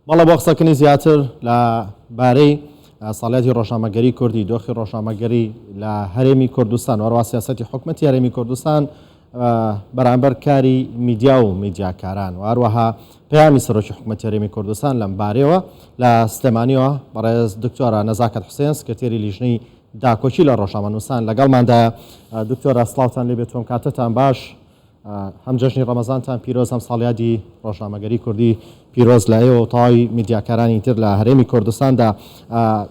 بەڵێ بۆ قسەکردنی زیاتر لە بارەی ساڵیادی ڕۆژنامەگەری کوردی، دۆخی ڕۆژنامەگەری لە هەرێمی کوردستان و هەروەها سیاسەتی حکومەتی هەرێمی کوردستان بەرامبەر کاری میدیا و میدیاکاران و هەروەها پەیامی سەرۆکی حکومەتی هەرێمی کوردستان لەم بارەیەوە لە سلێمانیەوە بەڕێز دکتۆرە نەزاکەت حوسێن سکرتێری لیژنەی داکۆکی لە ڕۆژنامەنووسان لەگەڵماندایە. دکتۆرە سڵاوتان لێبێت و ئەم کاتەتان باش. هەم جەژنی ڕەمەزانتان پیرۆز هەم ساڵیادی ڕۆژنامەگەری کوردی پیرۆز لە ئێوە و تەواوی میدیاکارانی تر لە هەرێمی کوردستاندا.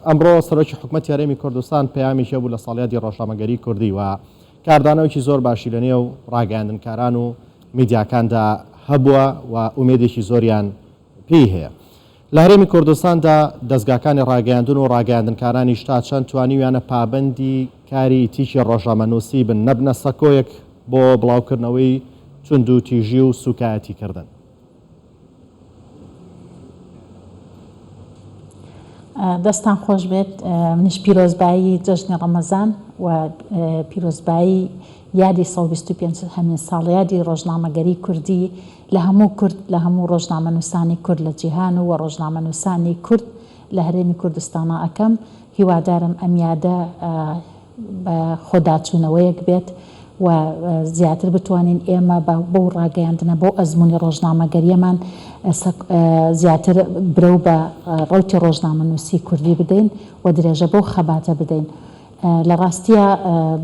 ئەمڕۆ سەرۆکی حکومەتی هەرێمی کوردستان پەیامێکی هەبوو لە ساڵیادی ڕۆژنامەگەری کوردی و کاردانەوەکی زۆر باشی لە نێو ڕاگەیاندنکاران و میدیاکاندا هەبووە و ئومێدێکی زۆریان پێی هەیە. لە هەرێمی کوردستاندا دەزگاکانی ڕاگەیاندن و ڕاگەیاندنکارانیش تا چەند توانیویانە پابەندی کاری ئیتیکی ڕۆژنامەنووسی بن، نەبنە سەکۆیەک بۆ بڵاوکردنەوەی توندوتیژی و سوکایەتیکردن؟ دەستتان خۆش بێت، منیش پیرۆزبایی جەژنی ڕەمەزان و پیرۆزبایی یادی 125 هەمین ساڵیادی ڕۆژنامەگەری کوردی لە هەموو کورد، لە هەموو ڕۆژنامەنووسانی کورد لە جیهان و ڕۆژنامەنووسانی کورد لە هەرێمی کوردستانا ئەکەم، هیوادارم ئەم یادە بە خۆداچوونەوەیەک بێت و زیاتر بتوانین ئێمە بە بەو ڕاگەیاندنە، بەو ئەزموونی ڕۆژنامەگەرییەمان زیاتر برەو بە ڕەوتی ڕۆژنامەنووسی کوردی بدەین و درێژە بەو خەباتە بدەین. لە ڕاستیا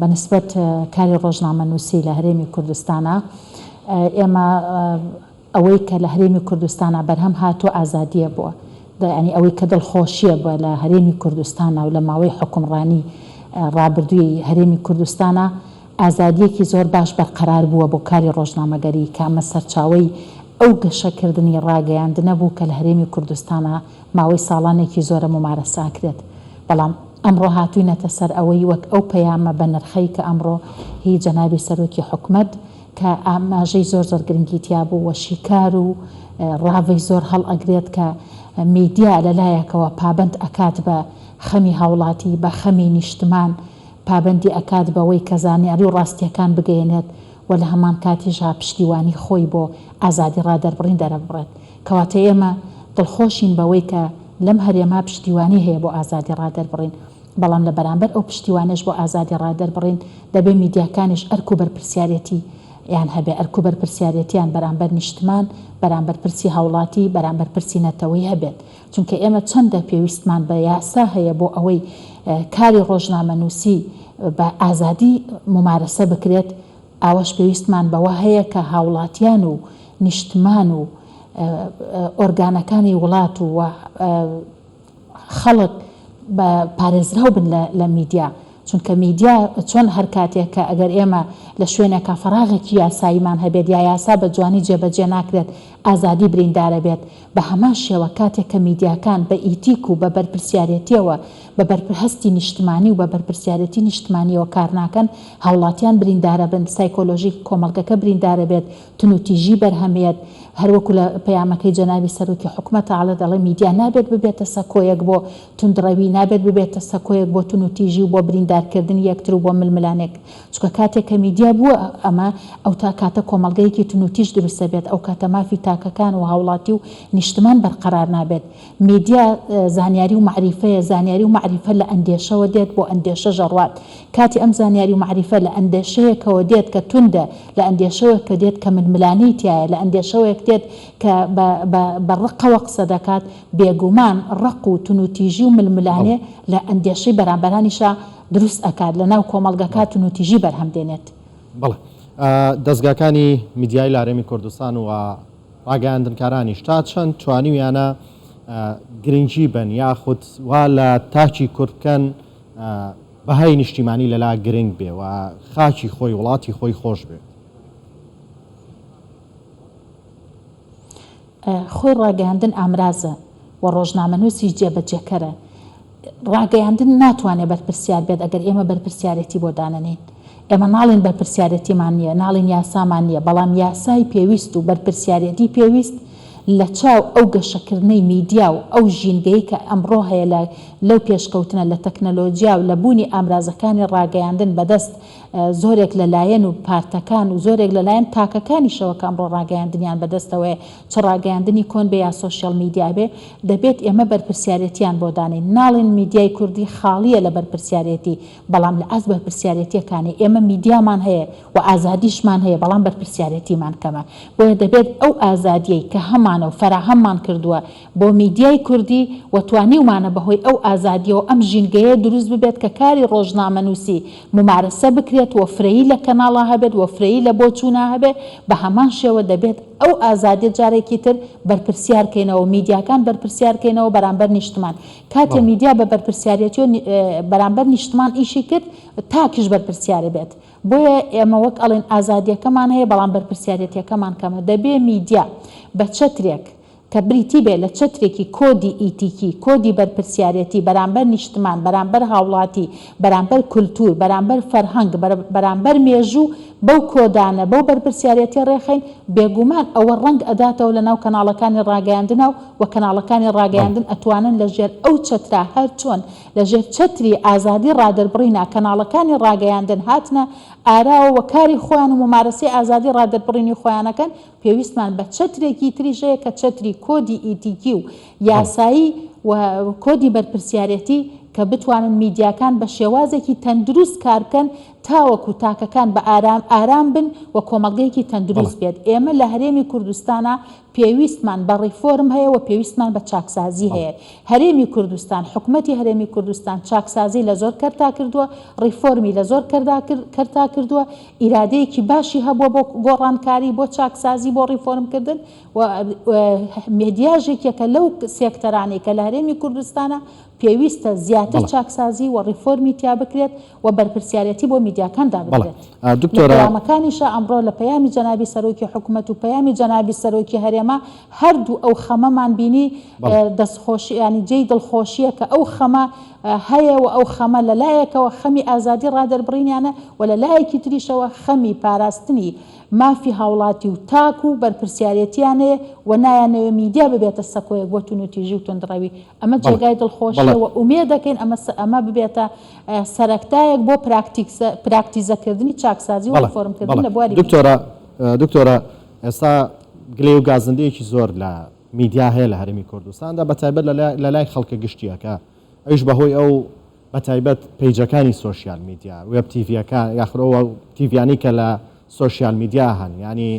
بە نسبەت کاری ڕۆژنامەنووسی لە هەرێمی کوردستانا ئێمە ئەوەی کە لە هەرێمی کوردستانا بەرهەم هاتووە ئازادییە بووە یانی ئەوەی کە دڵخۆشییە بووە لە هەرێمی کوردستانا و لە ماوەی حوکمڕانی ڕابردووی هەرێمی کوردستانا ئازادییەکی زۆر باش بەرقەرار بووە بۆ کاری ڕۆژنامەگەری کە ئەمە سەرچاوەی ئەو گەشەکردنی ڕاگەیاندنە بوو کە لە هەرێمی کوردستانا ماوەی ساڵانێکی زۆرە مومارەسە ئەکرێت بەڵام ئەمڕۆ هاتوینەتە سەر ئەوەی وەک ئەو پەیامە بەنرخەی کە ئەمڕۆ هی جەنابی سەرۆکی حکومەت کە ئاماژەی زۆر زۆر گرنگی تیا بوو و شیکار و ڕاڤەی زۆر هەڵئەگرێت کە میدیا لە لایەکەوە پابەند ئەکات بە خەمی هاوڵاتی بە خەمی نیشتمان پابەندی ئەکات بەوەی کە زانیاری و ڕاستیەکان بگەیەنێت و لە هەمان کاتیشا پشتیوانی خۆی بۆ ئازادی ڕادەربڕین دەرببڕێت. کەواتە ئێمە دڵخۆشین بەوەی کە لەم هەرێمە پشتیوانی هەیە بۆ ئازادی ڕادەربڕین، بەڵام لە بەرامبەر ئەو پشتیوانیەش بۆ ئازادی ڕادەربڕین دەبێ میدیاکانیش ئەرک و بەرپرسیارێتی یان هەبێ، ئەرک و بەرپرسیارێتیان بەرامبەر نیشتمان، بەرامبەر پرسی هاوڵاتی، بەرامبەر پرسی نەتەوەیی هەبێت. چونکە ئێمە چەندە پێویستمان بە یاسا هەیە بۆ ئەوەی کاری ڕۆژنامەنووسی بە ئازادی مومارەسە بکرێت، ئاواش پێویستمان بەوە هەیە کە هاوڵاتیان و نیشتمان و ئۆرگانەکانی وڵات و خەڵک بە پارێزراو بن لە میدیا، چونکە میدیا چۆن هەر کاتێک کە ئەگەر ئێمە لە شوێنێکا فەراغێکی یاساییمان هەبێت یا یاسا بە جوانی جێبەجێ ناکرێت ئازادی بریندارەبێت بە هەمان شێوە کاتێک کە میدیاکان بە ئیتیک و بە بەرپرسیارێتیەوە بە هەستی نیشتمانی و بە بەرپرسیارێتی نیشتمانیەوە کار ناکەن، هاوڵاتیان بریندارەبن، سایکۆلۆژی کۆمەڵگەکە بریندارەبێت، تونوتیژی بەرهەمێت، هەروەکو لە پەیامەکەی جەنابی سەرۆکی حکومەتا ئەڵێ دەڵێ میدیا نابێت ببێتە سەکۆیەک بۆ توندڕەوی، نابێت ببێتە سەکۆیەک بۆ تونوتیژی و بۆ بریندارکردنی یەکتر و بۆ ململانێ چونکە کاتێک کە میدیا بووە ئەمە ئەو تا کاتە کۆمەڵگەیەکی تونوتیژ دروستەبێت ئەو کاتە مافی تاکەکان و هاوڵاتی و نیشتمان بەرقەرار نابێت. میدیا زانیاری و مەعریفەیە، زانیاری و مەعریفە لە ئەندێشەوە دێت بۆ ئەندێشەش ئەڕوات. کاتێ ئەم زانیاری و مەعریفە لە ئەندێشەیەکەوە دێت کە توندە، لە ئەندێشەوەک کە دێت کە ململانێی تیایە، لە ئەندێشەوەیەک دێت کە بە بە بە ڕقەوە قسە دەکات، بێگومان ڕق و تونوتیژی و ململانێ لە ئەندێشەی بەرامبەرانیشا دروست ئەکات، لە ناو کۆمەڵگەکا تونوتیژی بەرهەم دێنێت. بەڵێ. دەزگاکانی میدیایی لە هەرێمی کوردستان و ڕاگەیاندنکارانیش تا چەند توانیویانە گرنگی بەن یاخود وا لە تاکی کورد بکەن بەهای نیشتیمانی لەلا گرنگ بێ و خاکی خۆی وڵاتی خۆی خۆش بێت؟ خۆی ڕاگەیاندن ئامرازە و ڕۆژنامەنووسیش جێبەجێکەرە. ڕاگەیاندن ناتوانێت بەرپرسیار بێت ئەگەر ئێمە بەرپرسیارێتی بۆ دانەنێین. ئێمە ناڵێین بەرپرسیارێتیمان نییە، ناڵێین یاسامان نییە، بەڵام یاسای پێویست و بەرپرسیارێتی پێویست. لە چاو ئەو گەشەکردنەی میدیا و ئەو ژینگەی کە ئەمڕۆ هەیە لە لەو پێشکەوتنە لە تەکنەلۆجیا و لە بوونی ئامرازەکانی ڕاگەیاندن بەدەست زۆرێک لە لایەن و پارتەکان و زۆرێک لە لایەن تاکەکانیشەوە کە ئەمڕۆ ڕاگەیاندنیان بەدەستەوەیە چ ڕاگەیاندنی کۆن بێ یا سۆشیال میدیا بێ دەبێت ئێمە بەرپرسیارێتیان بۆ دانێین ناڵێن میدیای کوردی خاڵیە لە بەرپرسیارێتی بەڵام لە ئاست بەرپرسیارێتیەکانی ئێمە میدیامان هەیە و ئازادیشمان هەیە بەڵام بەرپرسیارێتیمان کەمە بۆیە دەبێت ئەو ئازادیەی کە هەمانە و فەراهەممان کردووە بۆ میدیای کوردی و توانیومانە بەهۆی ئەو ئازادیەوە ئەم ژینگەیە دروست ببێت کە کاری ڕۆژنامەنووسی مومارەسە بکرێت و فرەیی لە کەناڵا هەبێت و فرەیی لە بۆچوونا هەبێت بە هەمان شێوە دەبێت ئەو ئازادیە جارێکی تر بەرپرسیار کەینەوە میدیاکان بەرپرسیار کەینەوە بەرامبەر نیشتمان کاتێ میدیا بە بەرپرسیارێتی و بەرامبەر نیشتمان ئیشی کرد تاکیش بەرپرسیارە بێت بۆیە ئێمە وەک ئەڵێن ئازادیەکەمان هەیە بەڵام بەرپرسیارێتیەکەمان کەمە دەبێ میدیا بە چەترێک کە بریتی بێ لە چەترێکی کۆدی ئیتیکی، کۆدی بەرپرسیارێتی بەرامبەر نیشتمان، بەرامبەر هاوڵاتی، بەرامبەر کولتوور، بەرامبەر فەرهەنگ، بەرامبەر مێژوو، بەو کۆدانە، بەو بەرپرسیارێتیە ڕێخەین، بێگومان ئەوە ڕەنگ ئەداتەوە لە ناو کەناڵەکانی ڕاگەیاندنا و کەناڵەکانی ڕاگەیاندن ئەتوانن لە ژێر ئەو چەترا هەر چۆن لە ژێر چەتری ئازادی ڕادەربڕینا کەناڵەکانی ڕاگەیاندن هاتنە ئاراوە و کاری خۆیان و مومارەسەی ئازادی ڕادەربڕینی خۆیان ئەکەن، پێویستمان بە چەترێکی تریش هەیە کە چەتری کۆدی ئیتیکی و یاسایی و کۆدی بەرپرسیارێتی کە بتوانن میدیاکان بە شێوازێکی تەندروست کار بکەن تاوەکو تاکەکان بە ئارام ئارام بن و کۆمەڵگەیەکی تەندروست بێت. ئێمە لە هەرێمی کوردستانا پێویستمان بە ڕیفۆرم هەیە و پێویستمان بە چاکسازی هەیە. هەرێمی کوردستان، حکومەتی هەرێمی کوردستان چاکسازی لە زۆر کەرتا کردووە، ڕیفۆرمی لە زۆر کەرتا کردووە، ئیرادەیەکی باشی هەبووە بۆ گۆڕانکاری، بۆ چاکسازی، بۆ ڕیفۆرمکردن و مێدیاش یەکێکە لەو سێکتەرانەی کە لە هەرێمی کوردستانە پێویستە زیاتر چاکسازی و ڕیفۆرمی تیا بکرێت و بەرپرسیارێتی بۆ میدیاکان دابنرێت. لە پەیامەکانیشا ئەمڕۆ لە پەیامی جەنابی سەرۆکی حکومەت و پەیامی جەنابی سەرۆکی هەرێما هەردوو ئەو خەمەمان بینی، دەستخۆشی یانی جێی دڵخۆشییە کە ئەو خەمە هەیە و ئەو خەمە لە لایەکەوە خەمی ئازادی ڕادەربڕینیانە و لە لایەکی تریشەوە خەمی پاراستنی مافی هاوڵاتی و تاک و بەرپرسیارێتیانەیە و نایانەوێ میدیا ببێتە سەکۆیەک بۆ تونوتیژی و توندڕەوی. ئەمە جێگای دڵخۆشیە و ئومێد دەکەین ئەمە ئەمە ببێتە سەرەکتایەک بۆ پراکتیزەکردنی چاکسازی و ڕیفۆرمکردن لە بواری میدیا. دکتۆرە ئێستا گلەیی و گازندەیەکی زۆر لە میدیا هەیە لە هەرێمی کوردستاندا بە تایبەت لە لای خەڵکە گشتییەکە ئەویش بەهۆی ئەو بە تایبەت پەیجەکانی سۆشیال میدیا وێب تیڤیەکان یاخود ئەو تیڤیانەی کە لە سۆشیال میدیا هەن یانی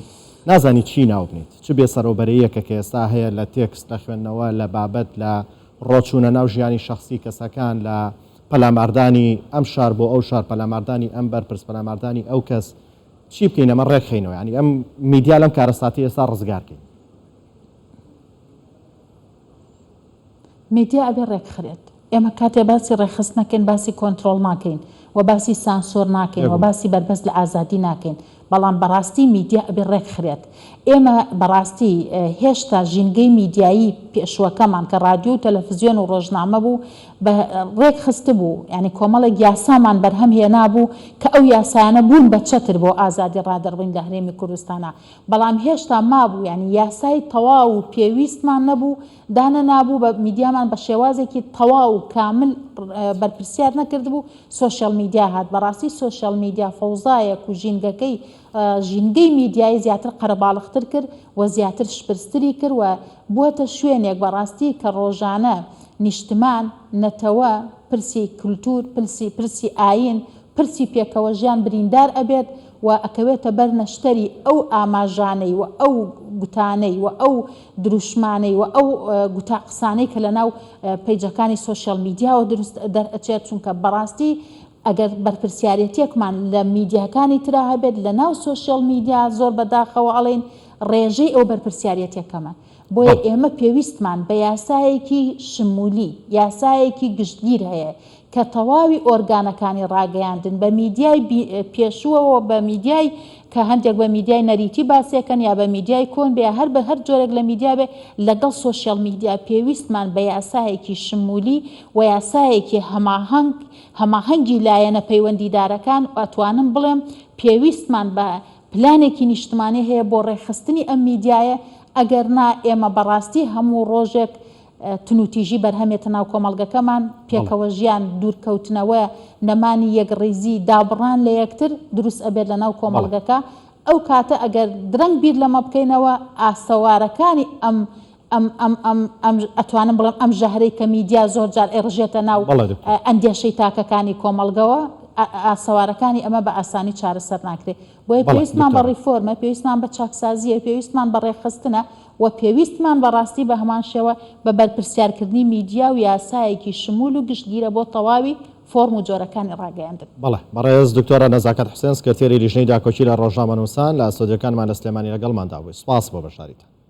نازانی چی ناو بنێیت چ بێسەرەوبەرەیەکە کە ئێستا هەیە لە تێکست لە خوێندنەوە لە بابەت لە ڕۆچوونە ناو ژیانی شەخسی کەسەکان لە پەلاماردانی ئەم شار بۆ ئەو شار پەلاماردانی ئەم بەرپرس پەلاماردانی ئەو کەس چی بکەین ئەمە ڕێکخەینەوە یانی ئەم میدیا لەم کارەساتی ئێستا ڕزگار کەین. میدیا ئەبێ ڕێکخرێت. ئێمە کاتێ باسی ڕێکخستن ئەکەین باسی کۆنترۆڵ ناکەین و باسی سانسۆر ناکەین و باسی بەربەست لە ئازادی ناکەین بەڵام بەڕاستی میدیا ئەبێ ڕێکخرێت. ئێمە بەڕاستی هێشتا ژینگەی میدیایی پێشووەکەمان کە ڕادیۆ و تەلەفزیۆن و ڕۆژنامە بوو بە ڕێکخستبوو یانی کۆمەڵێک یاسامان بەرهەم هێنابوو کە ئەو یاسایانە بوون بە چەتر بۆ ئازادی ڕادەربڕین لە هەرێمی کوردستانا بەڵام هێشتا مابوو یانی یاسای تەواو و پێویستمان نەبوو دانەنابوو بە میدیامان بە شێوازێکی تەواو و کامل بەرپرسیار نەکردبوو سۆشیال میدیا هات بەڕاستی سۆشیال میدیا فەوزایەک و ژینگەکەی ژینگەی میدیایی زیاتر قەرەباڵغتر کرد و زیاتر شپرزتری کرد و بووەتە شوێنێک بەڕاستی کە ڕۆژانە نیشتمان، نەتەوە، پرسی کولتوور، پرسی پرسی ئایین، پرسی پێکەوەژیان بریندار ئەبێت و ئەکەوێتە بەر نەشتەری ئەو ئاماژانەی و ئەو گوتانەی و ئەو دروشمانەی و ئەو گوتا قسانەی کە لەناو پەیجەکانی سۆشیال میدیاوە دروست دەرئەچێت چونکە بەڕاستی ئەگەر بەرپرسیارێتیەکمان لە میدیاکانی ترا هەبێت لە ناو سۆشیال میدیا زۆر بە داخەوە ئەڵێین ڕێژەی ئەو بەرپرسیارێتیە کەمە بۆیە ئێمە پێویستمان بە یاسایەکی شمولی یاسایەکی گشتگیر هەیە کە تەواوی ئۆرگانەکانی ڕاگەیاندن بە میدیای پێشووەوە بە میدیای کە هەندێک بە میدیای نەریتی باسیەکەن یا بە میدیای کۆن بێ هەر بە هەر جۆرێک لە میدیا بێ لەگەڵ سۆشیال میدیا پێویستمان بە یاسایەکی شمولی و یاسایەکی هەماهەنگ هەماهەنگی لایەنە پەیوەندیدارەکان و ئەتوانم بڵێم پێویستمان بە پلانێکی نیشتمانی هەیە بۆ ڕێکخستنی ئەم میدیایە. ئەگەر نا ئێمە بەڕاستی هەموو ڕۆژێک تنوتیژی بەرهەمێتە ناو کۆمەڵگەکەمان، پێکەوە ژیان، دوورکەوتنەوە، نەمانی یەکڕیزی، دابڕان لە یەکتر دروست ئەبێت لە ناو کۆمەڵگەکە، ئەو کاتە ئەگەر درەنگ بیر لەمە بکەینەوە ئاسەوارەکانی ئەم ئەم ئەم ئەم ئەم ئەتوانم بڵێم ئەم ژەهرەی کە میدیا زۆر جار ئەیڕژێتە ناو ئەندێشەی تاکەکانی کۆمەڵگەوە ئاسەوارەکانی ئەمە بە ئاسانی چارەسەر ناکرێ. بۆیە پێویستمان بە ڕیفۆرمە، پێویستمان بە چاکسازییە، پێویستمان بە ڕێکخستنە و پێویستمان بە ڕاستی بە هەمان شێوە بە بەرپرسیارکردنی میدیا و یاسایەکی شمول و گشتگیرە بۆ تەواوی فۆرم و جۆرەکانی ڕاگەیاندن. بەڵێ بەڕێز دکتۆرە نەزاکەت حوسێن سکرتێری لیژنەی داکۆکی لە ڕۆژنامەنووسان لە ستۆدیۆکانمان لە سلێمانی لەگەڵماندا بووی سوپاس بۆ بەشداریتان.